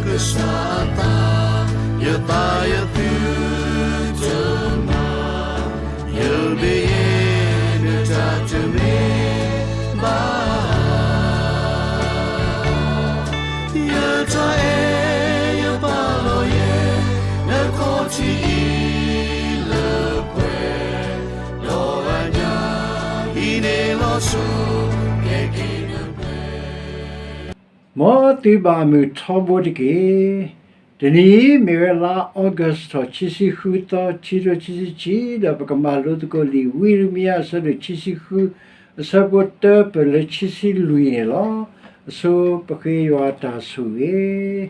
ကစၢ်အသး, ယသးယသုတမၤ, ယမ့ၢ်ယဲ နတၢ်တမ့ၢ်ဘၣ် ယတၢ်အဲၣ်ယပာ်လီၤယဲ နခီၣ်ထံးအံၤလၢပှဲၤ, ဒီးအညၣ်အံၤန့ၣ်လီၤဆိ ကဲက့ၤနပှဲၤ မ်သုဘၣ်မုာ်ထီဘိတက့ၢ်. တနံၤအံၤမ့ၢ်ဝဲလါအီကူးထီၣ် ခံဆံဃုသီ ခံကထိခံဆံခံ, ဒီးပကမၤလိသကိးလံာ်ဝံယံးရမံယၤ အဆၢဒိၣ်ခံဆံဃု အဆၢဖိတၢ ပၢၢ်လၢခံဆံလွံၢ်န့ၣ်လီၤ. အဆိပဃ့ယွၤအတၢ်ဆိၣ်ဂ့ၤ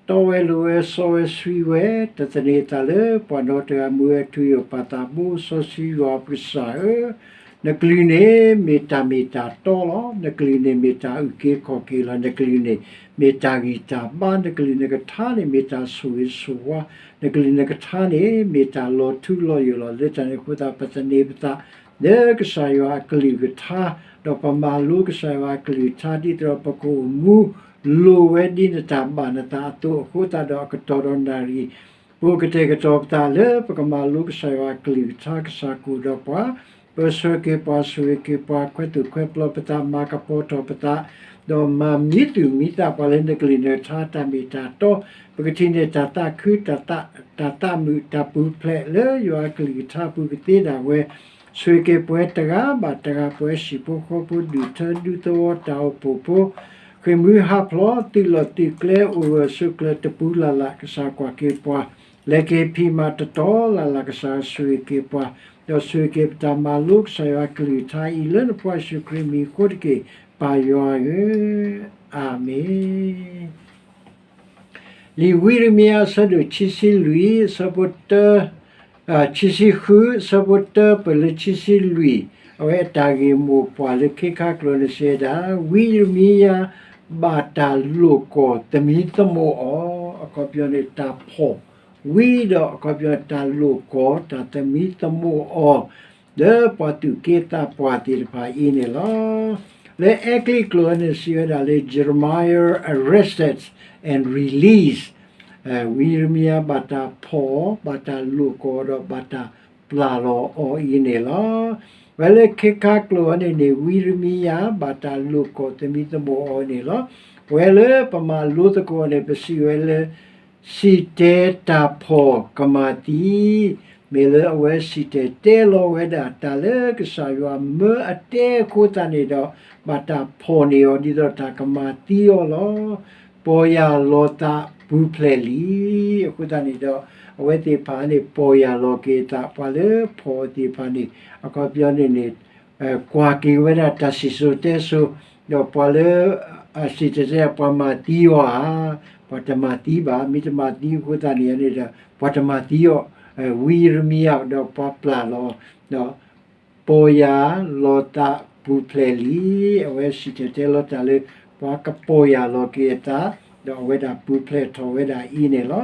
တီဝဲလိၤဝဲ စီဝဲဆှံဝဲ, တသန့ၤအသးလၢပှၤနီတဂၤမူဝဲ ထုးယိာ်ပာ်သးဘိစီဆှံယွၤပကစၢ်ဧၢ, နကလုၢ်န့ၣ်မ့ၢ်တၢ်မ့ၢ်တၢ်တီလီၤ. နကလုၢ်န့ၣ်မ့ၢ်တၢ်အုၣ်က့ၤခီၣ်က့ၤလီၤ. နကလုၢ်န့ၣ်မ့ၢ်တၢ်ဂံၢ်တၢ်ဘါ. နကလုၢ်နကထါန့ၣ်မ့ၢ်တၢ်ဆိၣ်ဂ့ၤဆိၣ်ဝါ. နကလုၢ်နကထါန့ၣ်မ့ၢ်တၢ်လီၤထူလီၤယိာ်လီၤ. လၢတၢ်န့ၣ်အဃိသတး ပသန့ၤပသး လၢကစၢ်ယွၤအကလုၢ်ကထါ, ဒီးပမၤလိကစၢ်ယွၤအကလုၢ်ကထါ ဒ်သိးဒီးပကအိၣ်မူ လိၤဝဲဒ်နတၢ်ဘၣ်နသးအသိးအဃိသတးဒီး အကတီၢ်ဒီးနၣ်ရံၣ် ပကတဲာ်ကတီၤပသးလၢပကမၤလိကစၢ်ယွၤအကလုၢ်ကထါ ကစၢ်ကအိၣ်ဒီးပှၤ, ပၢဆှၢက့ၤပှၤ ဆိၣ်ဂ့ၤက့ၤပှၤ ခွဲးသူၣ်ခွဲးပျီပသး မၤကပီၤထီၣ်ပသး, ဒီးမၤမံသူၣ်မံသးပှၤလၢနကလုၢ်နကထါတၢ်မ့ၢ်တၢ်တီ, ပကထံၣ်န့ၢ်တၢ်သးခု တၢ်သးမုာ် တၢ်ပူၤဖျဲးလၢယွၤအကလုၢ်ကထါအပူၤကသ့ဒၣ်ဝဲ, ဆိၣ်ဂ့ၤက့ၤပှၤတဂၤဘၣ်တဂၤ ပှၤဟံၣ်ဖိဃီဖိ ဒူၣ်ထၢဒူသဝီ တၢ်အိၣ်ဖှိၣ်ဖိ ဃ့ၢ်မှံဟးဖျိး သုးလီၢ်သုးကျဲ အိၣ်ဂၢၢ်ဆိးကျၢၤ တပူၤလၢ်လၢ် ကစၢ်ကွၢ်က့ၤပှၤ, လဲၤက့ၤဖံးမၤတတီၤလၢ်လၢ် ကစၢ်ဆိၣ်ဂ့ၤက့ၤပှၤ, ဒီးဆိၣ်ဂ့ၤက့ၤပတၢ်မၤလိကစၢ်ယွၤအကလုၢ်ကထါအံၤ လၢနဖိယ့ၣ်ၡူးခရံာ်မံၤအဃိတက့ၢ် ပၢ်ယွၤဧၢ, အၤမ့ၣ်. လံာ်ဝံယံးရမံယၤ အဆၢဒိၣ်ခံဆံလွံၢ် အဆၢဖိတၢ ခံဆံဃု အဆၢဖိတၢ ပၢၢ်လၢခံဆံလွံၢ်, အဝဲအတၢ်ဂ့ၢ်မိၢ်ပှၢ်လၢခ့ခါကျိာ်န့ၣ်စံးဝဲဒၣ်, ဝံယံးရမံယၤ ဘၣ်တၢ်လိာ်ကွီၢ်သမံသမိးအီၤ, အခီပညီန့ၣ် တၢ်ဖီၣ်ဝံဒီး အခီပညီ တၢ်လိာ်ကွီၢ် တၢ်သမံသမိးအီၤ လၢပှၤသူၣ်က့သးပှၢ်သ့ၣ်တဖၣ်အံၤန့ၣ်လီၤ. လၢအဲကလံးကျိာ်န့ၣ်စံးဝဲဒၣ်လၢ Jeremiah arrested and released, ဝံယံးရမံယၤ ဘၣ်တၢ်ဖီၣ်အီၤ ဘၣ်တၢ်လိာ်ကွီၢ်အီၤဒီး ဘၣ်တၢ်ပျၢ်လီၤအီၤအံၤန့ၣ်လီၤ. ဝဲလၢခ့ခါကျိာ်အံၤန့ၣ်န့ၣ် ဝံယံးရမံယၤ ဘၣ်တၢ်လိာ်ကွီၢ်သမံသမိးအီၤန့ၣ်လီၤ. ပဝဲလၢပမၤလိသကိးန့ၣ် ပစံးဝဲလၢ စံၣ်တဲၤတၢ်ဖီၣ်ကမၤသံ, မ့ၢ်လၢအဝဲစံၣ်တဲၤတဲလီၤဝဲဒၣ် တၢ်လၢကစၢ်ယွၤမၢအတဲအဃိသတးန့ၣ်ဒီး ဘၣ်တၢ်ဖီၣ်န့ၢ်အီၤ ဒ်သိးတၢ်ကမၤသံအီၤလီၤ. ပီၢ်ယၢ်လီၤသးပူၤဖျဲးလံ. အဃိသတးန့ၣ်ဒီး အဝဲသ့ၣ်တဖၣ်န့ၣ် ပီၢ်ယၢ်လီၤက့ၤအသး ပှၤလၢဖီၣ်အီၤသ့ၣ်တဖၣ်န့ၣ် အခီပညီန့ၣ်န့ၣ် ကွၢ်က့ၤဝဲဒၣ်တၢ်စံၣ်စိၤတဲစိၤ, ဒီးပှၤလၢ အစံၣ်တဲၤတဲ ပှၤမၤသံအီၤဧါ, ပှၤတမၤသံဘၣ်, မ့ၢ်တမၤသံအဃိသတးန့ၣ်န့ၣ်ဒီး ပှၤတမၤသံအီၤ, ဝံယံးရမံယၤဒီးပှၤပျၢ်လီၤ, ဒီး ပီၢ်ယၢ်လီၤသးပူၤဖျဲးလံ. အဝဲစံၣ်တဲၤတဲလီၤတၢ်လၢ ပှၤကပီၢ်ယၢ်လီၤက့ၤအသး, ဒီးအဝဲဒၣ်ပူၤဖျဲးထီၣ်ဝဲဒၣ်အံၤန့ၣ်လီၤ.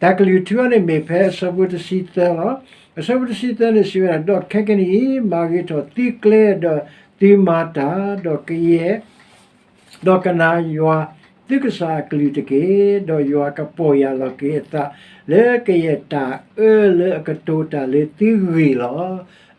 တၢ်ကလုၢ်ထူအံၤန့ၣ်မ့ၢ်ဖဲအဆၢဖိတဆံသၢလီၤ. အဆၢဖိတဆံသၢန့ၣ်စံးဝဲဒၣ်, ဒီးခဲကနံၣ်အံၤ မၤဂ့ၤထီၣ်သုကျဲဒီးသုမၤတၢ်, ဒီးကယဲၢ် ဒီးကနၣ်ယွၤသုကစၢ်အကလုၢ်တက့ၢ်. ဒီးယွၤကပီၢ်ယၢ်လီၤက့ၤအသး လၢကယဲၢ်တၢ်အၢလၢအကတိၤတၢ်လၢသုဂ့ၢ်လီၤ.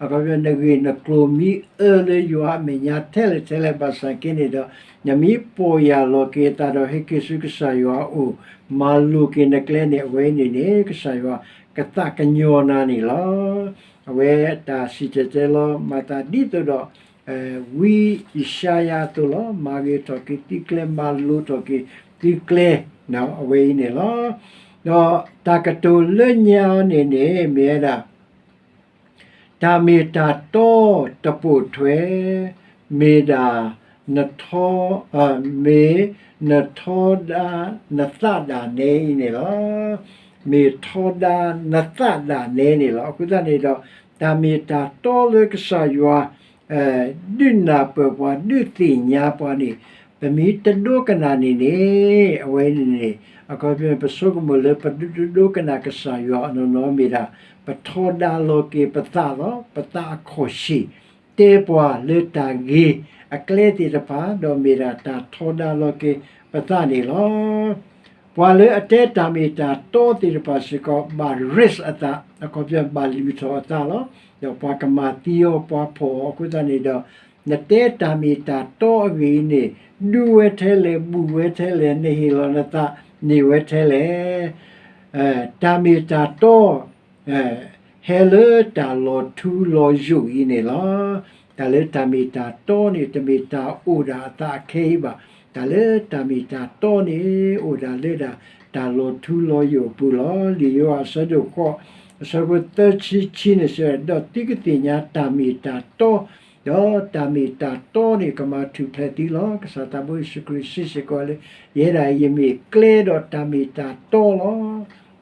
အခီပညီ နဂ့ၢ်နကျိၤမ့ၢ်အၢလၢယွၤအမဲာ်ညါထဲလဲၣ်ထဲလဲၣ်ဘၣ်ဆၣ်က့န့ၣ်ဒီး နမ့ၢ်ပီၢ်ယၢ်လီၤက့ၤအသးဒီး ဟဲက့ၤဆူကစၢ်ယွၤအအိၣ် မၤလိာ်က့ၤနကျဲန့ၣ် အဝဲန့ၣ်န့ၣ် ကစၢ်ယွၤကသးကညီၤနၤန့ၣ်လီၤ. အဝဲတၢ်စံၣ်တဲၤတဲလီၤမၤသးဒ်သိးဒီး ဝံယၡါယၤအသိးလီၤ. မၤဂ့ၤထီၣ်က့ၤသုကျဲ မၤလိထီၣ်က့ၤသုကျဲ အဝဲအံၤန့ၣ်လီၤ. ဒီးတၢ်ကတိၤလၢညါန့ၣ်န့ၣ် မ့ၢ်ဝဲဒၣ် တၢ်မ့ၢ်တၢ်တီတပိာ်ထွဲ မ့ၢ်ဒၣ် နထီ မ့ၢ် နထီဒါ နသးဒၣ်နဲအံၤန့ၣ်လီၤ. မ့ၢ်ထီဒါနသးဒၣ်နဲန့ၣ်လီၤ. အဃိသတးန့ၣ်ဒီး တၢ်မ့ၢ်တၢ်တီလၢကစၢ်ယွၤ ဒုးနၢ်ပၢၢ်ပှၤ ဒုးသ့ၣ်ညါပှၤန့ၣ် ပမ့ၢ်တဒိကနၣ်န့ၣ်န့ၣ် အဝဲန့ၣ်န့ၣ် အခီပညီ ပဆိကမိၣ်လၢပဒိဒိကနၣ်ကစၢ်ယွၤအနီၢ်နီၢ်မ့ၢ်ဒၣ် ပထီဒါလီၤက့ၤပသးလီၤ. ပသးအခီၣ်ဆံၣ် တဲပှၤလၢတၢ်ဂ့ၤအကျဲသ့ၣ်တဖၣ် ဒီးမ့ၢ်ဒၣ်တၢ်ထီဒါလီၤက့ၤပသးန့ၣ်လီၤ. ပှၤလၢအတဲတၢ်မ့ၢ်တၢ်တီသ့ၣ်တဖၣ်စ့ၢ်ကီး ဘၣ် risk အသး, အခီပညီဘၣ်လုၢ်ထီၣ်အသးလီၤ. ဒီးပှၤကမၤသံအီၤ ပှၤဖီၣ်အီၤအဃိသတးန့ၣ်ဒီး, နတဲတၢ်မ့ၢ်တၢ်တီအဂ့ၢ်အံၤန့ၣ်, ဒူဝဲထဲလဲၣ်, ဘူးဝဲထဲလဲၣ်, နဟ့ၣ်လီၤနသးန့ၢ်ဝဲထဲလဲၣ်. တၢ်မ့ၢ်တၢ်တီ ဟဲလၢတၢ်လီၤထူလီၤယိာ်အံၤန့ၣ်လီၤ. တၢ်လၢတၢ်မ့ၢ်တၢ်တီန့ၣ် တမ့ၢ်တၢ်အိၣ်ဒၣ်အသးအခဲအံၤဘၣ်. တၢ်လၢတၢ်မ့ၢ်တၢ်တီန့ၣ် အိၣ်ဒၣ်လၢဒၣ်တၢ်လီၤထူလီၤယိာ်အပူၤလီၤ. လံာ်ယိၤဟၣ်အဆၢဒိၣ်ဃိး အဆၢဖိသၢဆံခံန့ၣ်စံး, ဒီးသုကသ့ၣ်ညါတၢ်မ့ၢ်တၢ်တီ, ဒီးတၢ်မ့ၢ်တၢ်တီန့ၣ် ကမၤထူၣ်ဖျဲးသုလီၤ. ကစၢ်သးဘိယ့ၣ်ၡူးခရံာ်စံးစ့ၢ်ကီးလၢ ယဲဒၣ်ယမ့ၢ်ကျဲဒီးတၢ်မ့ၢ်တၢ်တီလီ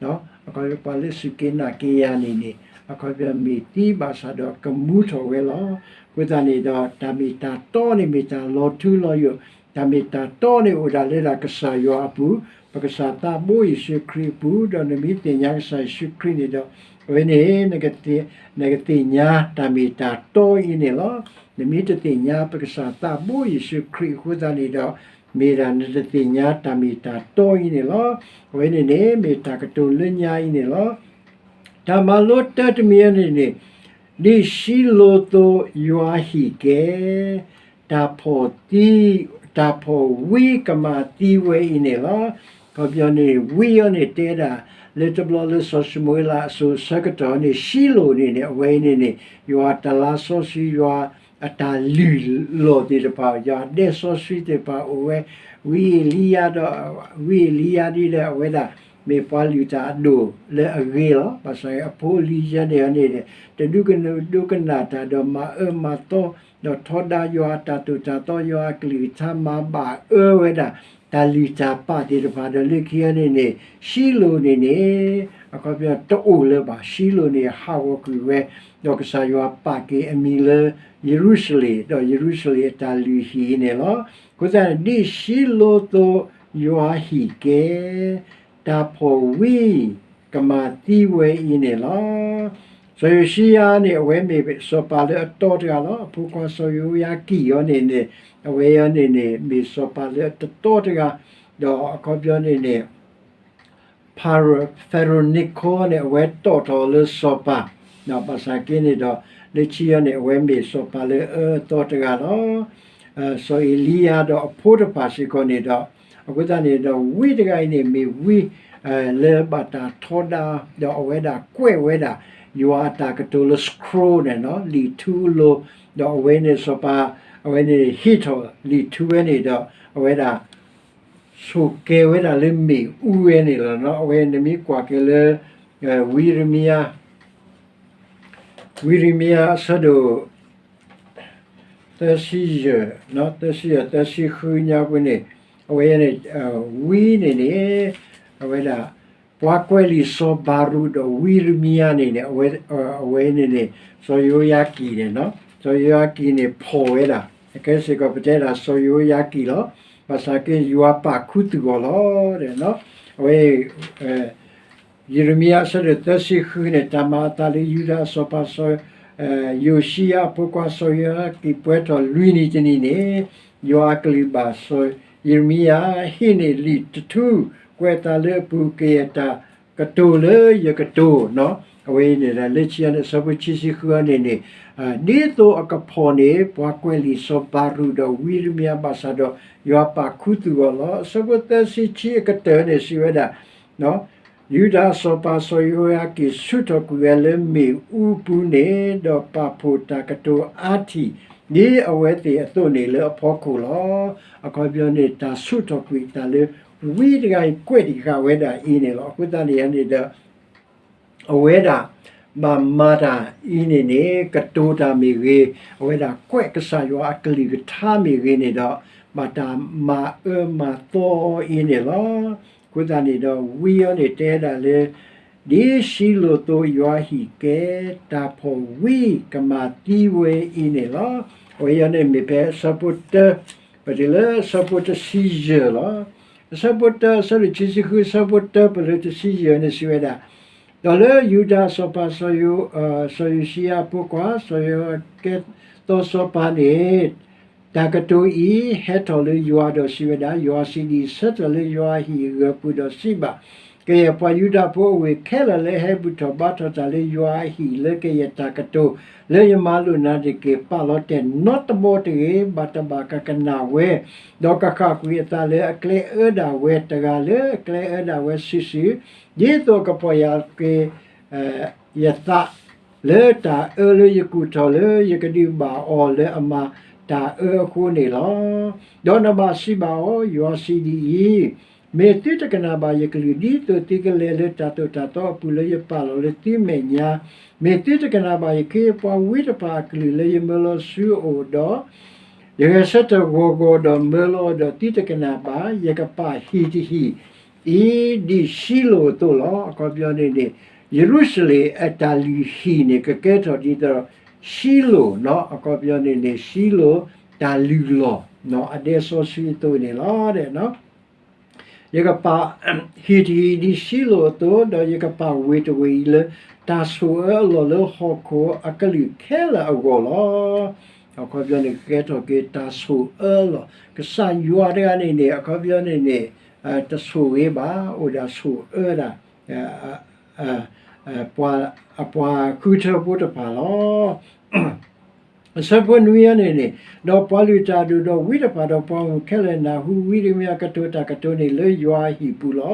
ၤ. အခီပညီပှၤလၢစူၢ်က့ၤနာ်က့ၤယၤန့ၣ်န့ၣ် အခီပညီမ့ၢ်သံဘၣ်ဆၣ်ဒီးကမူထီၣ်ဝဲလီၤ. အဃိသတးန့ၣ်ဒီး တၢ်မ့ၢ်တၢ်တီန့ၣ်မ့ၢ်တၢ်လီၤထူလီၤယိာ်, တၢ်မ့ၢ်တၢ်တီန့ၣ်အိၣ်ဒၣ်လၢဒၣ်ကစၢ်ယွၤအပူၤ, ပကစၢ်သးဘိယ့ၣ်ၡူးခရံာ်အပူၤ, ဒီးနမ့ၢ်သ့ၣ်ညါကစၢ်ယ့ၣ်ၡူးခရံာ်န့ၣ်ဒီး အဝဲန့ၣ် နကသ့ၣ်ညါတၢ်မ့ၢ်တၢ်တီအံၤန့ၣ်လီၤ. နမ့ၢ်တသ့ၣ်ညါပကစၢ်သးဘိယ့ၣ်ၡူးခရံာ်အဃိသတးန့ၣ်ဒီး မ့ၢ်ဒၣ်နတသ့ၣ်ညါတၢ်မ့ၢ်တၢ်တီအံၤန့ၣ်လီၤ. အဝဲန့ၣ်န့ၣ် မ့ၢ်တၢ်ကတိၤလၢညါအံၤန့ၣ်လီၤ. တၢ်မၤလိတၢတမံၤန့ၣ်န့ၣ်, ဒ်ၡံလိၤသိးယွၤဟံၣ်ကဲ, တၢ်ဖှီၣ်သံ, တၢ်ဖှီၣ်ဝံကမၤသံဝဲအံၤန့ၣ်လီၤ. အခီပညီန့ၣ် ဝံအံၤန့ၣ်တဲဒၣ် လၢတဘျီလၢစီၤၡမူၤအ့လးအစိၤအဆၢကတီၢ်န့ၣ် ၡံလိၤန့ၣ်န့ၣ် အဝဲအံၤန့ၣ်န့ၣ် ယွၤတလါစီဆှံ ယွၤအတၢ်လုၢ်လီၢ်သ့ၣ်တဖၣ် ယွၤအဒဲစီဆှံသ့ၣ်တဖၣ်အိၣ်ဝဲ, ဝံအ့လံယၤဒီး ဝံအ့လံယၤဒ်ဒီးအဝဲဒၣ် မ့ၢ်ပှၤလုၢ်တၢ်အဒိၣ်လၢအဂ့ၤလီၤ. ဘၣ်ဆၣ်အဖိအလံၤယၤန့ၣ်န့ၣ် တဒိကနၣ်တၢ်ဒီးမၤအၢမၤသီ ဒီးထီဒါယွၤအတၢ်သိၣ်တၢ်သီ ယွၤအကလုၢ်ကထါမၤဘၣ်အၢဝဲဒၣ် တၢ်လုၢ်တၢ်ပာ်သ့ၣ်တဖၣ်ဒီးလၢခံအံၤန့ၣ်န့ၣ် ၡံလိၤန့ၣ်န့ၣ် အခီပညီတအိၣ်လၢၤဘၣ်. ၡံလိၤန့ၣ်ဟးဂီၤကွံာ်ဝဲ ဒီးကစၢ်ယွၤပာ်က့ၤအမံၤလၢယရူၤၡလ့ၣ် ဒီးယရူၤၡလ့ၣ်အတၢ်လုၢ်ဟံၣ်အံၤန့ၣ်လီၤ. အဃိသတးန့ၣ် ဒ်ၡံလိၤသိးယွၤဟံၣ်ကဲ တၢ်ဖှီၣ်ဝံကမၤသံဝဲအံၤန့ၣ်လီၤ. စီၤယိၤၡံယၤန့ၣ် အဝဲမ့ၢ်စီၤပၤလၢအတီတဂၤလီၤ. အဖိခွါစီၤယိယၤကံၣ်အံၤန့ၣ်န့ၣ် အဝဲအံၤန့ၣ်န့ၣ် မ့ၢ်စီၤပၤလၢအတတီတဂၤ, ဒီးအခီပညီန့ၣ်န့ၣ် ဖၤရိၤ ဖဲရိၤနံခိန့ၣ် အဝဲတီၣ်ထီၣ်လၢစီၤပၤ, ဘၣ်ဆၣ်က့န့ၣ်ဒီး လၢခံအံၤန့ၣ် အဝဲမ့ၢ်စီၤပၤလၢအအၢအသီတဂၤလီၤ. စီၤအ့လံယၤဒီးအဖိတဖၣ်စ့ၢ်ကီးန့ၣ်ဒီး အဃိသတးန့ၣ်ဒီး ဝံတဂၤအံၤန့ၣ်မ့ၢ်ဝံ လၢဘၣ်တၢ်ထီဒါ ဒီးအဝဲဒၣ်ကွဲးဝဲဒၣ် ယွၤအတၢ်ကတိၤလၢ scroll န့ၣ် လံာ်ထူအလိၤ, ဒီးအဝဲန့ၣ်စီၤပၤ အဝဲန့ၣ်ဟ့ၣ်ထီၣ်လံာ်ထူဝဲန့ၣ်ဒီး အဝဲဒၣ် ဆိၣ်ကဲၤဝဲဒၣ်လၢမ့ၣ်အူဝဲန့ၣ်လီၤ. အဝဲနမ့ၢ်ကွၢ်က့ၤလၢ ဝံယံးရမံယၤ ဝံယံးရမံယၤအဆၢဒိၣ် သၢဆံယဲၢ်, သၢဆံယဲၢ် သၢဆံဃုညါပူၤန့ၣ် အဝဲန့ၣ် ဝံန့ၣ်န့ၣ် အဝဲဒၣ် ပှၤကွဲးလံာ်စီၤဘၤရူးဒီးဝံယံးရမံယၤန့ၣ်န့ၣ် အဝဲန့ၣ်န့ၣ် စီၤယိယၤကံၣ်န့ၣ် စီၤယိယၤကံၣ်န့ၣ်ဖီၣ်ဝဲဒၣ် အခဲစ့ၢ်ကီးပတဲဒၣ်စီၤယိယၤကံၣ်လီၤ. ဘၣ်ဆၣ်က့ယွၤပာ်ခူသူၣ်အီၤလီၤ. အဝဲ ယံးရမံယၤအဆၢဒိၣ်သၢဆံဃုန့ၣ် တၢ်မၤအသးလၢယူဒၤအစီၤပၤစီၤ ယိၤၡံယၤအဖိခွါစီၤယိယၤကံၣ်ပှဲၤထီၣ်လွံၢ်နံၣ်တနံၣ်န့ၣ် ယွၤအကလုၢ်ဘၣ်စီၤယံးရမံယၤ ဟံးန့ၢ်လံာ်တထူ ကွဲးအသးလၢအပူၤ ကယဲၢ်တၢ်ကတိၤလၢယကတိၤ အဝဲအံၤန့ၣ်ဒီးလၢခံအံၤန့ၣ် အဆၢဖိခံဆံဃုအံၤန့ၣ်န့ၣ် ဒ်သိးအကဖီၣ်န့ၢ် ပှၤကွဲးလံာ်စီၤဘၤရူးဒီးဝံယံးရမံယၤဘၣ်ဆၣ်ဒီး ယွၤပာ်ခူသူၣ်အီၤလီၤ. အဆၢဖိသၢဆံခံအကတၢၢ်န့ၣ်စံးဝဲဒၣ် ယူဒၤအစီၤပၤစီၤယိယၤကံၣ်ဆူၣ်ထီၣ်ကွံာ်ဝဲလၢမ့ၣ်အူပူၤန့ၣ် ဒီးပာ်ဖှိၣ်တၢ်ကတိၤအါထံၣ် ဒ်အဝဲသ့ၣ်အသိးန့ၣ်လၢအဖီခိၣ်လီၤ. အခီပညီန့ၣ် တၢ်ဆူၣ်ထီၣ်ကွံာ်တၢ်လၢ ဝံတဂၤအံၤကွဲးတံာ်ဃာ်ဝဲဒၣ်အံၤန့ၣ်လီၤ. အဃိသတးန့ၣ်န့ၣ်ဒီး အဝဲဒၣ် ဘၣ်မၤတၢ်အံၤန့ၣ်န့ၣ် ကတိၤတၢ်မ့ၢ်ဂ့ၤ, အဝဲဒၣ်ကွဲးကစၢ်ယွၤအကလုၢ်ကထါမ့ၢ်ဂ့ၤန့ၣ်ဒီး ဘၣ်တၢ်မၤအၢမၤသီအီၤအံၤန့ၣ်လီၤ. အဃိသတးန့ၣ်ဒီး ဝံအံၤန့ၣ်တဲဒၣ်လၢ ဒ်ၡံလိၤသိးယွၤဟံၣ်ကဲ တၢ်ဖှီၣ်ဝံကမၤသံဝဲအံၤန့ၣ်လီၤ. အဝဲအံၤန့ၣ်မ့ၢ်ဖဲအဆၢဖိတၢ ပတုၤလၢအဆၢဖိတဆံယဲၢ်လီၤ. အဆၢဖိတၢ အဆၢဒိၣ်ခံဆံဃု အဆၢဖိတၢ ပတုၤလၢတဆံယဲၢ်န့ၣ်စံးဝဲဒၣ်, ဒီးလၢယူဒၤအစီၤပၤ စီၤယိၤၡံယၤအဖိခွါ စီၤယိယၤကဲသီစီၤပၤန့ၣ် တၢ်ကတိၤအံၤဟဲထီၣ်လၢယွၤဒီးစံးဝဲဒၣ်, ယွၤစံးဒ်အံၤ, ဆၢထၢၣ်လၢယွၤအဟံၣ်အဂၢၤအပူၤဒီးစံးဘၣ် ကယဲၢ်ပှၤယူဒၤဖိအဝ့ၢ်ခဲလၢာ်လၢအဟဲဘူၣ်ထီၣ်ဘါထီၣ်တၢ်လၢယွၤအဟံၣ်လၢကယဲၢ်တၢ်ကတိၤလၢယမၤလိာ်နၤတက့ၢ်, ပာ်လီၤတဲာ်နီတဘီတဂ့ၤ, ဘၣ်တဘၣ်ကကနၣ်ဝဲ, ဒီးကဃၣ်ကွံာ်အသးလၢအကျဲအၢဒၣ်ဝဲတဂၤလၢအကျဲအၢဒၣ်ဝဲစုာ်စုာ်, ဒ်သိးကပီၢ်ယၢ်က့ၤ ယသး လၢတၢ်အၢလၢယကူၣ်ထီၣ်လၢယကဒုးဘၣ်အီၤလၢအမၤတၢ်အၢအဃိန့ၣ်လီၤ. ဒီးနဘၣ်စံးဘၣ်အီၤ, ယွၤစံးဒ်အံၤ, မ့ၢ်သုတကနၣ်ဘၣ်ယကလုၢ် ဒ်သိးသုကလဲၤလၢတၢ်သိၣ်တၢ်သီအပူၤလၢယပာ်လီၤလၢသုမဲာ်ညါ, မ့ၢ်သုတကနၣ်ဘၣ်ယခ့ယပှၤဝံတဖၣ်အကလုၢ်လၢယမၢလီၤဆူအအိၣ်ဒီး ယဂဲၤဆၢထၢၣ်ဂီၤဂီၤဒီးမၢလီၤအီၤဒီးသုတကနၣ်ဘၣ်, ယကပာ်ဟံၣ်တဟံၣ်အံၤဒ်ရှံလိာ်အသိးလီၤ. အခီပညီန့ၣ်န့ၣ် ယရူၤၡလ့ၣ်အတၢ်လုၢ်ဟံၣ်န့ၣ် ကကဲထီၣ်ဒ်သိးရှံလိာ်, အခီပညီန့ၣ်န့ၣ် ရှံလိာ်တၢ်လုၢ်လီၢ် အဒဲစီဆှံအသိးန့ၣ်လီၤ. ယကပာ်ဟံၣ်တဟံၣ်ဒ်ရှံလိာ်အသိး, ဒီးယကပာ်ဝ့ၢ်တဝ့ၢ်အံၤလၢတၢ်ဆိၣ်အၢအလီၢ်လၢဟီၣ်ခိၣ်အကလုာ်ခဲလၢာ်အဂီၢ်လီၤ. အခီပညီန့ၣ် ကကဲထီၣ်က့ၤတၢ်ဆိၣ်အၢအလီၢ်, ကစၢ်ယွၤတဂၤန့ၣ်န့ၣ် အခီပညီန့ၣ်န့ၣ် တဆိၣ်ဂ့ၤဘၣ်, အိၣ်ဒၣ်ဆိၣ်အၢဒၣ် ပှၤဃုထၢဖိတဖၣ်လီၤ. အဆၢဖိနွံအံၤန့ၣ်န့ၣ်, ဒီးပှၤလုၢ်တၢ်အဒိၣ်ဒီးဝံတဖၣ်ဒီးပှၤဂီၢ်မုၢ်ခဲလၢာ်နၢ်ဟူဝံယံးရမံယၤကတိၤတၢ်ကတိၤန့ၣ်လၢယွၤအဟံၣ်ပူၤလီ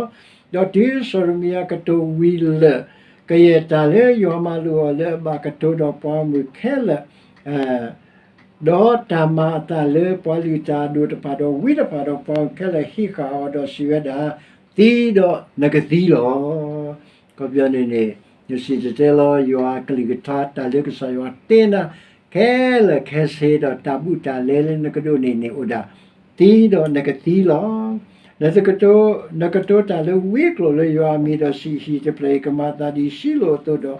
ၤ. ဒီးတုၤစီၤယံးရမံယၤကတိၤဝံၤလၢာ် ကယဲၢ်တၢ်လၢယွၤမၤလိာ်အီၤလၢအဘၣ်ကတိၤဒီးပှၤဂီၢ်မုၢ်ခဲလၢာ် ဒီးတၢ်မၤအသးလၢပှၤလုၢ်တၢ်အဒိၣ်တဖၣ်ဒီးဝံတဖၣ်ဒီးပှၤဂီၢ်မုၢ်ခဲလၢာ်ဟံးဃာ်အီၤဒီးစံးဝဲဒၣ်, သံဒီးနကသံလီၤ. အခီပညီန့ၣ်န့ၣ် ယစံၣ်တဲၤတဲလီၤ ယွၤအကလုၢ်ကထါ တၢ်လၢကစၢ်ယွၤတဲနၤ ခဲလၢာ်ခဲဆ့ဒီးတၢ်ဘူးတၢ်လဲလၢနကဒိးန့ၢ်န့ၣ်အိၣ်ဒၣ် သံဒီးနကသံလီၤ. နကတိၤတၢ်လၢဝံကျိာ်လၢယွၤအမံၤဒီးစံး, ဟံၣ်တဖျၢၣ်အံၤကမၤအသးဒ်ရှံလိာ်အသိးဒီး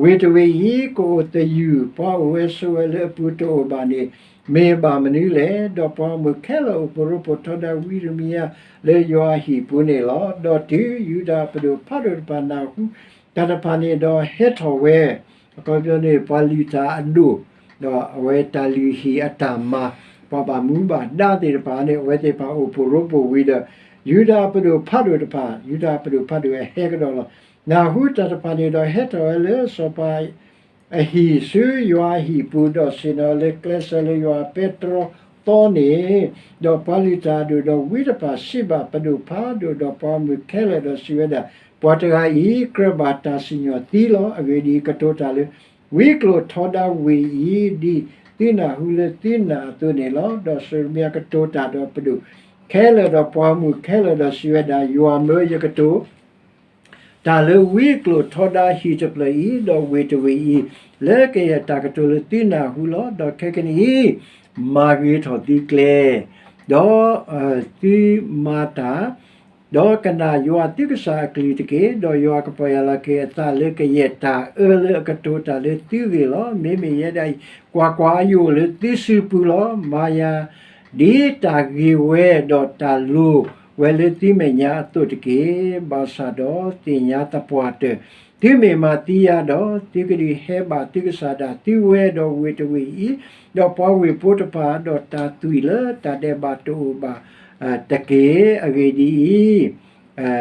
ဝ့ၢ်တဝ့ၢ်အံၤ ကအိၣ်သယုၢ်, ပှၤအိၣ်ဝဲဆိးဝဲလၢအပူၤတအိၣ်ဘၣ်န့ၣ် မ့ၢ်ဘၣ်မနုၤလဲၣ်. ဒီးပှၤဂီၢ်မုၢ်ခဲလၢာ်အိၣ်ဖှိၣ်ရိဖှိၣ်ထီဒါဝံယံးရမံယၤ လၢယွၤအဟံၣ်ပူၤန့ၣ်လီၤ. ဒီးတုၤယူဒၤပဒိၣ်ဖးဒိၣ်တဖၣ်နၢ်ဟူတၢ်တဖၣ်န့ၣ်ဒီးဟဲထီၣ်ဝဲ, အခီပညီန့ၣ် ပှၤလုၢ်တၢ်အဒိၣ် ဒီးအဝဲတၢ်လုၢ်ဟံၣ်အတၢ်မၤ, ပှၤဘၣ်မူဘၣ်ဒါသ့ၣ်တဖၣ်န့ၣ် အဝဲသ့ၣ်တဖၣ်အိၣ်ဖှိၣ်ရိဖှိၣ်ဝံၤဒီး ယူဒၤပဒိၣ်ဖးဒိၣ်တဖၣ်, ယူဒၤပဒိၣ်ဖးဒိၣ်အဟဲကဒီးလီၤ. နၢ်ဟူတၢ်တဖၣ်န့ၣ်ဒီးဟဲထီၣ်ဝဲလၢစီၤပၤ အဟံၣ်ဆူယွၤအဟံၣ်ပူၤ ဒီးဆ့ၣ်နီၤလၢကျဲစၢၤလၢယွၤအပဲတြီသီန့ၣ်, ဒီးပှၤလုၢ်တၢ်အဒိၣ်ဒီးဝံတဖၣ်စံးဘၣ်ပဒိၣ်ဖးဒိၣ်ဒီးပှၤဂီၢ်မုၢ်ခဲလၢာ်ဒီးစံးဝဲဒၣ်, ပှၤတဂၤအံၤကြၢးဘၣ်တၢ်စံၣ်ညီၣ်သံလီၤ. အဂ့ၢ်ဒ်အံၤ, ကတိၤတၢ်လၢဝံကျိာ်ထီဒါဝ့ၢ်အံၤ ဒ်သုနၢ်ဟူလၢသုနာ်အသိးန့ၣ်လီၤ. ဒီးစီၤယံးရမံယၤကတိၤတၢ်ဒီးပဒိၣ်ခဲလၢာ်ဒီးပှၤဂီၢ်မုၢ်ခဲလၢာ်ဒီးစံးဝဲဒၣ်, ယွၤမၢယကတိၤ တၢ်လၢဝံကျိာ်ထီဒါဟံၣ်တဖျၢၣ်အံၤ ဒီးဝ့ၢ်တဝ့ၢ်အံၤ လၢကယဲၢ်တၢ်ကတိၤလၢသုနၢ်ဟူလီၤ. ဒီးခဲကနံၣ်အံၤ မၤဂ့ၤထီၣ်သုကျဲ, ဒီးသုမၤတၢ်, ဒီးကနၣ်ယွၤသုကစၢ်အကလုၢ်တက့ၢ်. ဒီးယွၤကပီၢ်ယၢ်လီၤက့ၤအသးလၢကယဲၢ်တၢ်အၢလၢအကတိၤတၢ်လၢသုဂ့ၢ်လီၤ. မ့မ့ၢ်ယဲဒၣ်အံၤ, ကွၢ်ကွၢ်, ယအိၣ်လၢသုစုပူၤလီၤ. မၤယၤ ဒ်တၢ်ဂ့ၤဝဲဒီးတၢ်လိၤဝဲလၢသုမဲာ်ညါအသိးတက့ၢ်. ဘၣ်ဆၣ်ဒီးသ့ၣ်ညါသပှၢ်တၢၢ်, သုမ့ၢ်မၤသံယၤဒီး သုကဒုးဟဲဘၣ်သုကစၢ်ဒၣ်သုဝဲဒီးဝ့ၢ်တဝ့ၢ်အံၤ, ဒီးပှၤဝ့ၢ်ဖိတဖၣ်, ဒီးတၢ်သွံၣ်လၢတၢ်ဒဲးဘးတအိၣ်ဘၣ်တက့ၢ်. အဂ့ၢ်ဒ်အံ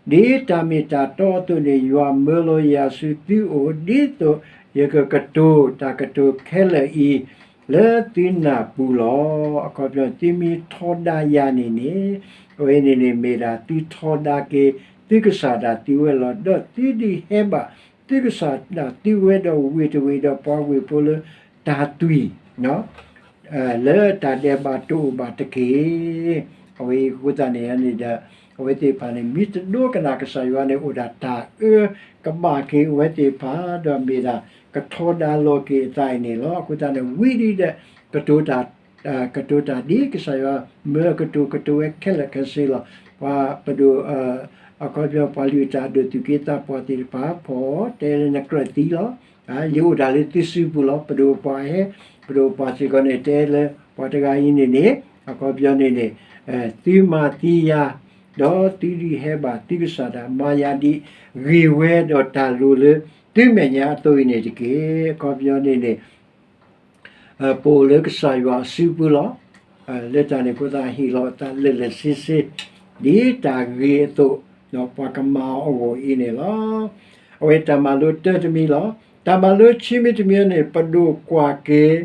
ၤ, ဒ်တၢ်မ့ၢ်တၢ်တီအသိးန့ၣ် ယွၤမၢလီၤယၤဆူသုအိၣ်, ဒ်သိးယကကတိၤတၢ်ကတိၤခဲလၢာ်အံၤ လၢသုနၢ်ပူၤလီၤ. အခီပညီ သုမ့ၢ်ထီဒါယၤန့ၣ်န့ၣ်, အဝဲန့ၣ်န့ၣ်မ့ၢ်ဒၣ်သုထီဒါက့ၤသုကစၢ်ဒၣ်သုဝဲလီၤ. ဒီးသုဒုးဟဲဘၣ်သုကစၢ်ဒၣ်သုဝဲဒီးဝ့ၢ်တဝ့ၢ်ဒီးပှၤဝ့ၢ်ဖိလၢတၢ်သွံၣ် လၢတၢ်ဒဲးဘးတအိၣ်ဘၣ်တက့ၢ်. အဝဲအံၤအဃိသတးန့ၣ်န့ၣ်ဒီး အဝဲသ့ၣ်တဖၣ်န့ၣ် မ့ၢ်တဒိကနၣ်ကစၢ်ယွၤန့ၣ် အိၣ်ဒၣ်တၢ်အၢကဘၣ်က့ၤအဝဲသ့ၣ်တဖၣ် ဒီးမ့ၢ်ဒၣ်ကထီဒါလီၤက့ၤအသးအံၤန့ၣ်လီၤ. အဃိသတးန့ၣ် ဝံဒ်ဒီး ကတိၤတၢ် ကတိၤတၢ်ဒ်ကစၢ်ယွၤမၢအကတိၤကတိၤဝဲခဲလၢာ်ခဲဆ့လီၤ. ပှၤပဒိၣ် အခီပညီ ပှၤလုၢ်တၢ်အဒိၣ်သူၣ်က့သးပှၢ်သ့ၣ်တဖၣ် ဖီတဲလၢနကြၢးသံလီၤ. ယအိၣ်ဒၣ်လၢသုစုပူၤလီၤ. ပဒိၣ်ပှၤဟဲ, ပဒိၣ်ပှၤစ့ၢ်ကီးန့ၣ် တဲလၢပှၤတဂၤအံၤန့ၣ်န့ၣ် အခီပညီန့ၣ်န့ၣ် သုမၤသံယၤ, ဒီးသုဒုးဟဲဘၣ်သုကစၢ်ဒၣ် မၤယၤဒ်ဂ့ၤဝဲဒီးတၢ်လိၤလၢသုမဲာ်ညါအသိးအံၤန့ၣ်တက့ၢ်. အခီပညီန့ၣ်န့ၣ် ပအိၣ်လၢကစၢ်ယွၤအစုပူၤလီၤ. လၢတၢ်န့ၣ်အဃိသတး ဟ့ၣ်လီၤအသးလၢာ်လၢာ်ဆ့ဆ့ ဒ်တၢ်ဂ့ၤအသိး, ဒီးပှၤကမၤအီၤအဂီၢ်အံၤန့ၣ်လီၤ. အဝဲတၢ်မၤလိတၢတမံၤလီၤ. တၢ်မၤလိခံမံၤတမံၤန့ၣ် ပဒိၣ်ကွၢ်က့ၤ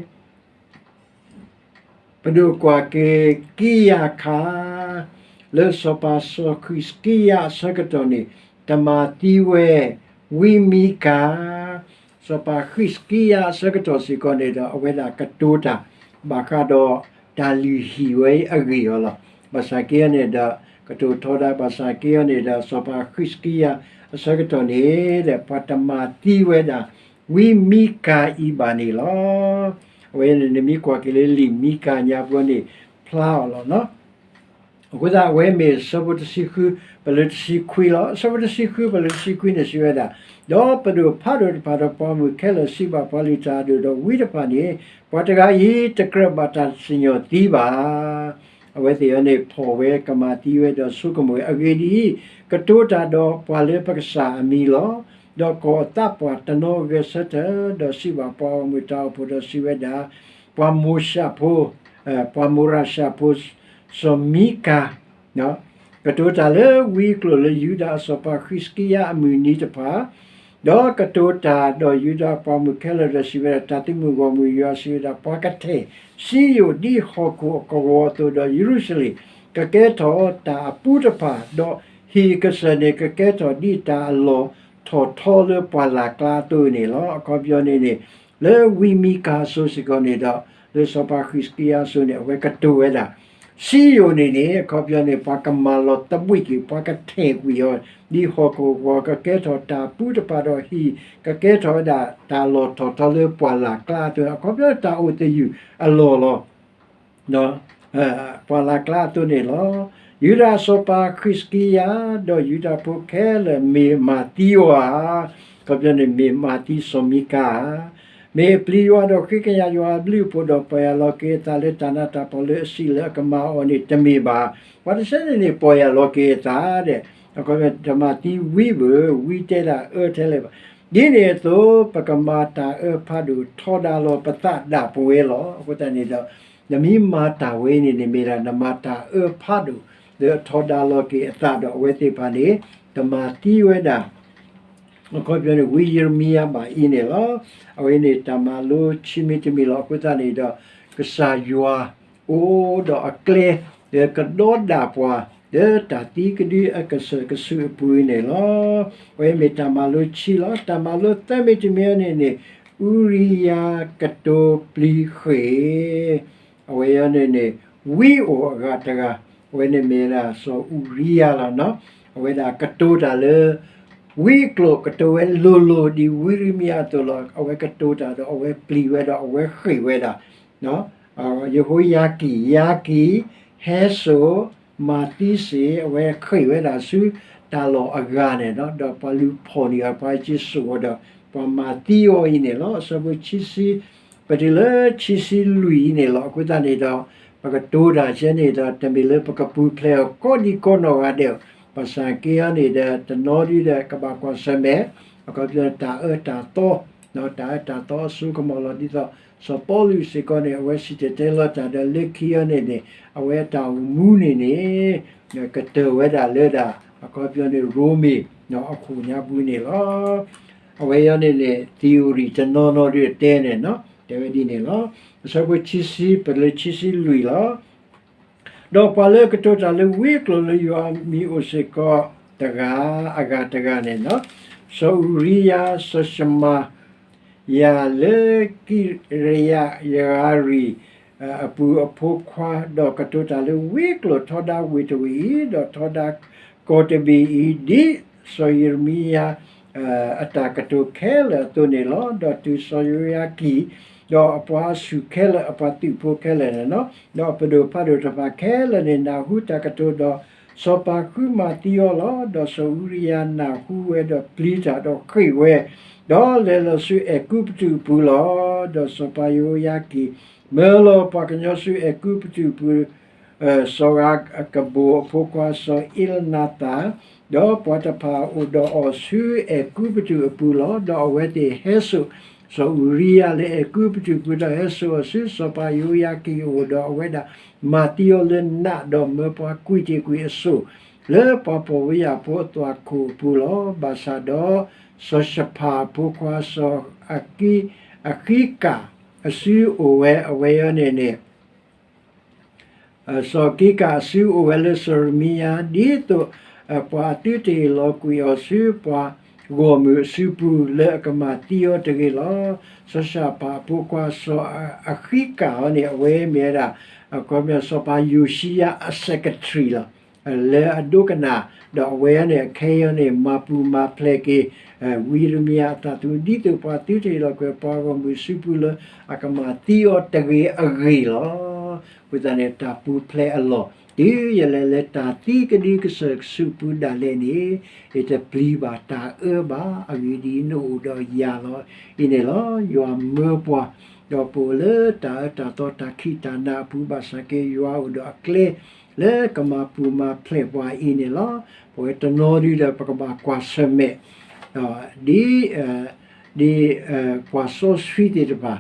ပဒိၣ်ကွၢ်က့ၤ ကံယၤခါ လၢစီၤပၤစီၤဃံးစကံယၤအဆၢကတီၢ်န့ၣ် တမၤသံဝဲ ဝံမံကၤ, စီၤပၤဃံးစကံယၤအဆၢကတီၢ်စ့ၢ်ကီးန့ၣ်ဒီး အဝဲဒၣ်ကတိၤတၢ် ဘၣ်ဃးဒီးတၢ်လုၢ်ဟံၣ်ဝဲအဂ့ၢ်အီၤလီၤ. ဘၣ်ဆၣ်က့အံၤန့ၣ်ဒီး ကတိၤထီဒါ ဘၣ်ဆၣ်က့အံၤန့ၣ်ဒီး စီၤပၤဃံးစကံယၤအဆၢကတီၢ်န့ၣ် ပှၤတမၤသံဝဲဒၣ် ဝံမံကၤအံၤဘၣ်န့ၣ်လီၤ. အဝဲန့ၣ်နမ့ၢ်ကွၢ်က့ၤလၢလံာ်မံကၤညါပူၤန့ၣ် ဖျါအီၤလီၤ. အဃိသတး အဝဲမ့ၢ်အဆၢဖိတဆံဃု ပလၢတဆံခွံလီၤ. အဆၢဖိတဆံဃု ပလၢတဆံခွံန့ၣ် စံးဝဲဒၣ်, ဒီးပဒိၣ်ဖးဒိၣ်တဖၣ်ဒီးပှၤမုၣ်ခဲလၢာ်စံးဘၣ်ပှၤလုၢ်တၢ်အဒိၣ်ဒီးဝံတဖၣ်န့ၣ်, ပှၤတဂၤအံၤတကြၢးဘၣ်တၢ်စံၣ်ညီၣ်သံဘၣ်. အဝဲသ့ၣ်အံၤန့ၣ် ဖီၣ်ဝဲကမၤသံဝဲဒီးဆိကမိၣ်ဝဲ အဂ့ၢ်ဒ်အံၤ, ကတိၤတၢ်ဒီးပှၤလၢပကစၢ်အမံၤလီၤ. ဒီးကိးအသးပှၤတနီၤဂဲၤဆၢထၢၣ် ဒီးစံးဘၣ်ပှၤဂီၢ်မုၢ်တၢ်အိၣ်ဖှိၣ်ဒီးစံးဝဲဒၣ်, ပှၤမိၤၡးဖိ, ပှၤမိရၢ်ၡးဖိ စီၤမံကၤ ကတိၤတၢ်လၢဝံအကျိာ်လၢယူဒၤအစီၤပၤဃံးစကံယၤအမုၢ်နံၤတဖၣ်, ဒီးကတိၤတၢ်ဒီးယူဒၤပှၤမုၣ်ခဲလၢာ်ဒီးစံးဝဲဒၣ်, တၢ်သုးမုၢ်ဂီၢ်မုၢ်ယွၤစံးဝဲဒၣ်, ပှၤကထဲၣ်စံယိၣ်ဒ်ဟီၣ်ခိၣ်အကဝီၤအသိးဒီးယရူၤၡလ့ၣ် ကကဲထီၣ်တၢ်အပူၤတဖၣ်, ဒီးဟံၣ်အကစၢၢ်န့ၣ် ကကဲထီၣ်ဒ်တၢ်အလီၢ်ထီၣ်ထီလၢပှၢ်လၢ်ကျါအသိးန့ၣ်လီၤ. အခီပညီန့ၣ်န့ၣ် လၢဝံမံကၤအစိၤစ့ၢ်ကီးန့ၣ်ဒီး လၢစီၤပၤဃံးစကံယၤအစိၤန့ၣ် အဝဲကတိၤဝဲဒၣ် စံယိၣ်န့ၣ်န့ၣ် အခီပညီန့ၣ် ပှၤကမၤလီၤသဘှံးကွံာ် ပှၤကထဲၣ်ကွံာ်အီၤ ဒ်ဟီၣ်ခိၣ်ကဝီၤ ကကဲထီၣ်တၢ်ပူၤတဖၣ်ဒီးဟံၣ် ကကဲထီၣ်ဝဲဒၣ်တၢ်လီၢ်ထီၣ်ထီလၢပှၢ်လၢ်ကျါအသိး, အခီပညီတၢ်အိၣ်သယုၢ်အလီၢ်လီၤ. ပှၢ်လၢ်ကျါအသိးန့ၣ်လီၤ. ယူဒၤအစီၤပၤဃံးစကံယၤ ဒီးယူဒၤဖိခဲလၢာ်မ့ၢ်မၤသံအီၤဧါ. အခီပညီန့ၣ် မ့ၢ်မၤသံစီၤမံကၤဧါ. မ့ၢ်အပျံၤယွၤဒီးဃ့ကညးယွၤအဘျုးအဖှိၣ်ဒီးပီၢ်ယၢ်လီၤက့ၤအသးလၢတၢ်နးတၢ်ဖှီၣ်လၢအစံးလၢအကမၤအီၤန့ၣ် တမ့ၢ်ဘၣ်. ပှၤတဆၢန့ၣ်န့ၣ် ပီၢ်ယၢ်လီၤက့ၤအသးဒီး အခီပညီတမၤသံဝံဘၣ်, ဝံတဲဒၣ်အၢထဲလဲၣ်ဘၣ်. ဒ်န့ၣ်အသိး ပကမၤတၢ်အၢဖးဒိၣ်ထီဒါလီၤပသးဒၣ်ပဝဲလီၤ. အဃိသတးန့ၣ်ဒီး နမ့ၢ်မၤတၢ်ဝဲန့ၣ်န့ၣ် မ့ၢ်ဒၣ်နမၤတၢ်အၢဖးဒိၣ်လၢအထီဒါလီၤက့ၤအသးဒီးအဝဲသ့ၣ်တဖၣ်န့ၣ် တမၤသံဝဲဒၣ် အခီပညီန့ၣ် ဝံယံးရမံယၤဘၣ်အံၤန့ၣ်လီၤ. အဝဲန့ၣ်တၢ်မၤလိခံမံၤတမံၤလီၤ. အဃိသတးန့ၣ်ဒီး ကစၢ်ယွၤအိၣ်ဒီးအကျဲ လၢကဒီးဒၣ်ပှၤ လၢတၢ်သံကဒုအကစၢၢ်ကဆူးအပူၤန့ၣ်လီၤ. အဝဲမ့ၢ်တၢ်မၤလိခံလီၤ. တၢ်မၤလိသၢမံၤတမံၤန့ၣ်န့ၣ် အူရံယၤကတိၤပျံၤဃ့ၢ် အဝဲအံၤန့ၣ်န့ၣ် ဝံအိၣ်အဂၤတဂၤ, အဝဲန့ၣ်မ့ၢ်ဒၣ်စီၤအူရံယၤလီၤ. အဝဲဒၣ်ကတိၤတၢ်လၢ ဝံအကျိာ်ကတိၤဝဲလိၤလိၤဒ်ဝံယံးရမံယၤအသိးလီၤ. အဝဲကတိၤတၢ်ဒီးအဝဲပျံၤဝဲဒီးအဝဲဃ့ၢ်ဝဲဒၣ် ယဟိယၤကံၣ်, ယၤကံၣ် ဟဲစိာ် မၤသံစ့ၢ် အဝဲဃ့ၢ်ဝဲဒၣ်ဆူတၢ်လီၢ်အဂၤန့ၣ်လီၤ. ဒီးပှၤလုၢ်ဖီၣ်န့ၢ်အီၤ ပှၤအစ့စိာ်အီၤဒီး ပှၤမၤသံအီၤအံၤန့ၣ်လီၤ. အဆၢဖိခံဆံ ပတုၤလၢခံဆံလွံၢ်အံၤန့ၣ်လီၤ. အဃိသတးန့ၣ်ဒီး ပကတိၤတၢ်ကဲန့ၣ်ဒီး တမ့ၢ်လၢပကပူၤဖျဲးအီၤကိးဒံကိးနီၢ်ဂၤဒဲး, ဘၣ်ဆၣ်က့အံၤန့ၣ်ဒီး တနီၤဒုဒီး ကဘၣ်ကွၢ်ဆၢၣ်မဲာ်, အခီပညီတၢ်အၢတၢ်သီ, တၢ်အၢတၢ်သီအစိကမီၤလီၤ. ဒ်သိးစီၤပီလူးစ့ၢ်ကီးန့ၣ် အဝဲစံၣ်တဲၤတဲလီၤတၢ်ဒီးလၢခံအံၤန့ၣ်န့ၣ် အဝဲအတၢ်အိၣ်မူန့ၣ်န့ၣ် ကတၢၢ်ဝဲဒၣ်လၢဒၣ် အခီပညီန့ၣ် ရိမ့ၤအခိၣ်ညါပူၤန့ၣ်လီၤ. အဝဲအံၤန့ၣ်န့ၣ် theory တနီၤနီၤဒုတဲန့ၣ် တဲဝဲဒ်န့ၣ်လီၤ. အဆၢဖိခံဆံ ပတုၤလၢခံဆံလွံၢ်လီၤ. ဒီးပှၤလၢအကတိၤတၢ်လၢဝံအကျိာ်လၢယွၤအမံၤအိၣ်စ့ၢ်ကီးတဂၤ, အဂၤတဂၤန့ၣ်လီၤ. စီၤအူရံယၤ, စီၤၡမၤယၤလၢကံရယၤယၤရံၤအပူၤအဖိခွါ, ဒီးကတိၤတၢ်လၢဝံအကျိာ်ထီဒါဝ့ၢ်တဝ့ၢ်အံၤ, ဒီးထီဒါကီၢ်တဘ့ၣ်အံၤ, ဒ်စီၤယံးရမံယၤ အတၢ်ကတိၤခဲလၢာ်အသိးန့ၣ်လီၤ. ဒီးတုၤစီၤယဟိယၤကံၣ် ဒီးအပှၤအစုၣ်ခဲလၢာ်, အပှၤသုးဖိခဲလၢာ်န့ၣ်လီၤ. ဒီးအပဒိၣ်ဖးဒိၣ်တဖၣ်ခဲလၢာ်န့ၣ် နၢ်ဟူတၢ်ကတိၤဒီး စီၤပၤဃုမၤသံအီၤလီၤ. ဒီးစီၤအူရံယၤနၢ်ဟူဝဲဒီးပျံၤတၢ်ဒီးဃ့ၢ်ဝဲ, ဒီးလဲၤလီၤဆူအဲၤကူပတူးအပူၤလီၤ. ဒီးစီၤပၤယဟိယၤကံၣ် မၢလီၤပှၤကညီဆူအဲၤကူပတူးအပူၤ စီၤရၤကဘိၣ်အဖိခွါစီၤအ့လနၤသၣ်, ဒီးပှၤတဖၣ်အိၣ်ဒီးအီၤဆူအဲၤကူပတူးအပူၤလီၤ. ဒီးအဝဲသ့ၣ်ဟဲစိာ် စီၤအူၤရံယၤလၢအဲၤကူပတူးပူၤဒီးဟဲစိာ်အီၤဆူစီၤပၤယဟိယၤကံၣ်အအိၣ်ဒီးအဝဲဒၣ်မၤသံအီၤလၢနးဒီးမၢပှၤကွံာ်တ့ၢ်ကွံာ်အစိၣ် လၢပှၤပီၢ်ဝဲယၢ်ဖိအသွၣ်ခိၣ်အပူၤလီၤ. ဘၣ်ဆၣ်ဒီး စီၤၡဖၣ်အဖိခွါစီၤ အဃံကၣ်အစုအိၣ်ဝဲ အဝဲအံၤန့ၣ်န့ၣ် စီၤအဃံကၣ်အစုအိၣ်ဝဲလၢစီၤရမံယၤ ဒ်သိး ပှၤအသုတဟ့ၣ်လီၤကွံာ်အီၤဆူပှၤဂီၢ်မုၢ်အစုပူၤလၢအကမၤသံအီၤတဂ့ၤလီၤ. စီၤၡဖၣ်အဖိခွါစီၤအဃံကၣ်အံၤန့ၣ် အဝဲမ့ၢ်ဝဲဒၣ် အခီပညီစီၤပၤယိၤၡံယၤအ secretary လီၤ. လၢအဒိကနၣ် ဒီးအဝဲန့ၣ် အခဲအံၤန့ၣ် မၤပူၤမၤဖျဲးက့ၤ ဝံရမံယၤအသးသမူ ဒ်သိးပှၤသုတဟ့ၣ်လီၤကွံာ်ပှၤဂီၢ်မုၢ်အစုပူၤလၢအကမၤသံအီၤတဂ့ၤအဂ့ၢ်လီၤ. အဃိသတးန့ၣ် တၢ်ပူၤဖျဲးအလီၢ် တုၤယလဲၤလၢတၢ်သံကဒုကစၢၢ်ကဆူးပူၤဒၣ်လဲာ်န့ၣ် ယတပျံၤဘၣ်တၢ်အၢဘၣ်. အဂ့ၢ်ဒ်အံၤ, နအိၣ်ဒီးယၤလီၤအံၤန့ၣ်လီၤ. ယွၤမၢပှၤ, ဒီးပအိၣ်လၢတၢ်အၢတၢ်သီတၢ်ခံးတၢ်နၤအပူၤ ဘၣ်ဆၣ်က့ ယွၤအိၣ်ဒီးအကျဲ လၢကမၤပူၤမၤဖျဲးပှၤအံၤန့ၣ်လီၤ. ပဝဲတနီၤဒုဒီး ပကဘၣ်ကွၢ်ဆၢၣ်မဲာ် ဒ် ဒ် ပှၤစီဆှံသ့ၣ်တဖၣ်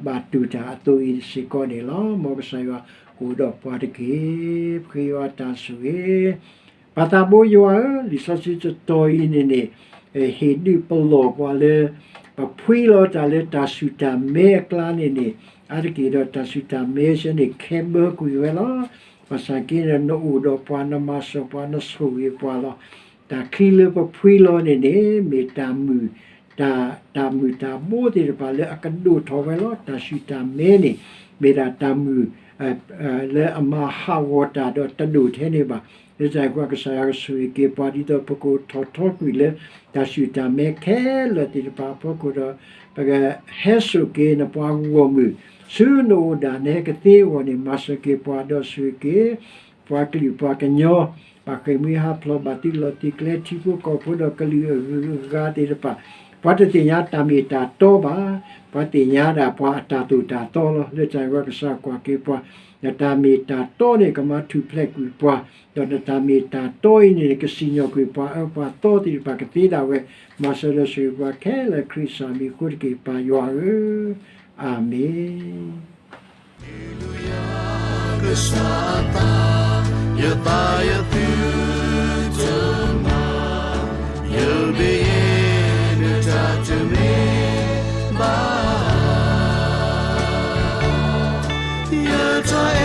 ဘၣ်တူၢ်တၢ်အသိးအံၤစ့ၢ်ကီးန့ၣ်လီၤ. မ်ကစၢ်ယွၤကအိၣ်ဒီးပှၤတက့ၢ်. ပဃ့ယွၤတၢ်ဆိၣ်ဂ့ၤ ပၢ်သးဘိယွၤဧၢ, လံာ်စီဆှံတတီၤအံၤန့ၣ်န့ၣ် ဟ့ၣ်ဒုးပလီၢ်ပှၤလၢ ပဖှံလီၤတၢ်လၢတၢ်ဆူၣ်တၢ်မဲအကျါန့ၣ်န့ၣ် အါတက့ၢ်ဒီးတၢ်ဆူၣ်တၢ်မဲဆၢန့ၣ် ခဲဘၢကွံာ်ဝဲလီၤ. ဘၣ်ဆၣ်က့န့ၣ် နအိၣ်ဒီးပှၤ နမၤစၢၤပှၤ နဆိၣ်ဂ့ၤပှၤလီၤ. တၢ်ချံလၢပဖှံလီၤန့ၣ်န့ၣ် မ့ၢ်တၢ်မုာ် တၢ် တၢ်မုာ်တၢ်ဘိသ့ၣ်တဖၣ်လၢအကဒိၣ်ထီၣ်ဝဲလီၤ. တၢ်ဆူၣ်တၢ်မဲန့ၣ် မ့ၢ်ဒၣ်တၢ်မုာ် လၢအမၤဟးဂီၤတၢ်ဒီးတဒိၣ်ထဲန့ၣ်ဘၣ်. လၢတၢ်န့ၣ်အဃိ ကစၢ်ယွၤကဆိၣ်ဂ့ၤက့ၤပှၤ ဒ်သိးပကအိၣ်ထီၣ်ထီကွံာ်လၢ တၢ်ဆူၣ်တၢ်မဲခဲလၢာ်သ့ၣ်တဖၣ်အဖီခိၣ်ဒီး ပကဟဲစိာ်က့ၤနပှၤဂီၢ်မုၢ် ဆူနအိၣ်ဒၣ်နဟဲကသ့အဂီၢ်န့ၣ် မၤစၢၤက့ၤပှၤဒီးဆိၣ်ဂ့ၤက့ၤ ပှၤကလုာ်ပှၤကညီ ဘၣ်ဃ့ၢ်မှံဟးဖျိးဘၣ်သုးလီၢ်သုးကျဲ ထံဖိကီၢ်ဖိဒီးကလုာ်အဂုၤအဂၤသ့ၣ်တဖၣ် ပှၤတသ့ၣ်ညါတၢ်မ့ၢ်တၢ်တီဘၣ်. ပှၤသ့ၣ်ညါဒၣ်ပှၤအတၢ်သိၣ်တၢ်သီလီၤ. လၢတၢ်န့ၣ်အဃိ ကစၢ်ကွၢ်က့ၤပှၤ နတၢ်မ့ၢ်တၢ်တီန့ၣ် ကမၤထူၣ်ဖျဲးကွံာ်ပှၤ, ဒီးနတၢ်မ့ၢ်တၢ်တီအံၤန့ၣ် ကစံၣ်ညီၣ်ကွံာ်ပှၤအၢပှၤသီသ့ၣ်တဖၣ်ကသ့ဒၣ်ဝဲ, မၤစၢၤဒီးဆိၣ်ဂ့ၤပှၤခဲလၢာ်ခရံာ်ကစၢ်မံၤအဃိတက့ၢ် ပၢ်ယွၤဧၢ, အၤမ့ၣ်. Hallelujah, ကစၢ်အသး, ယသးယသုတမၤ, ယမ့ၢ်ယဲနတၢ်တမ့ၢ်ဘၣ်, ယတၢ်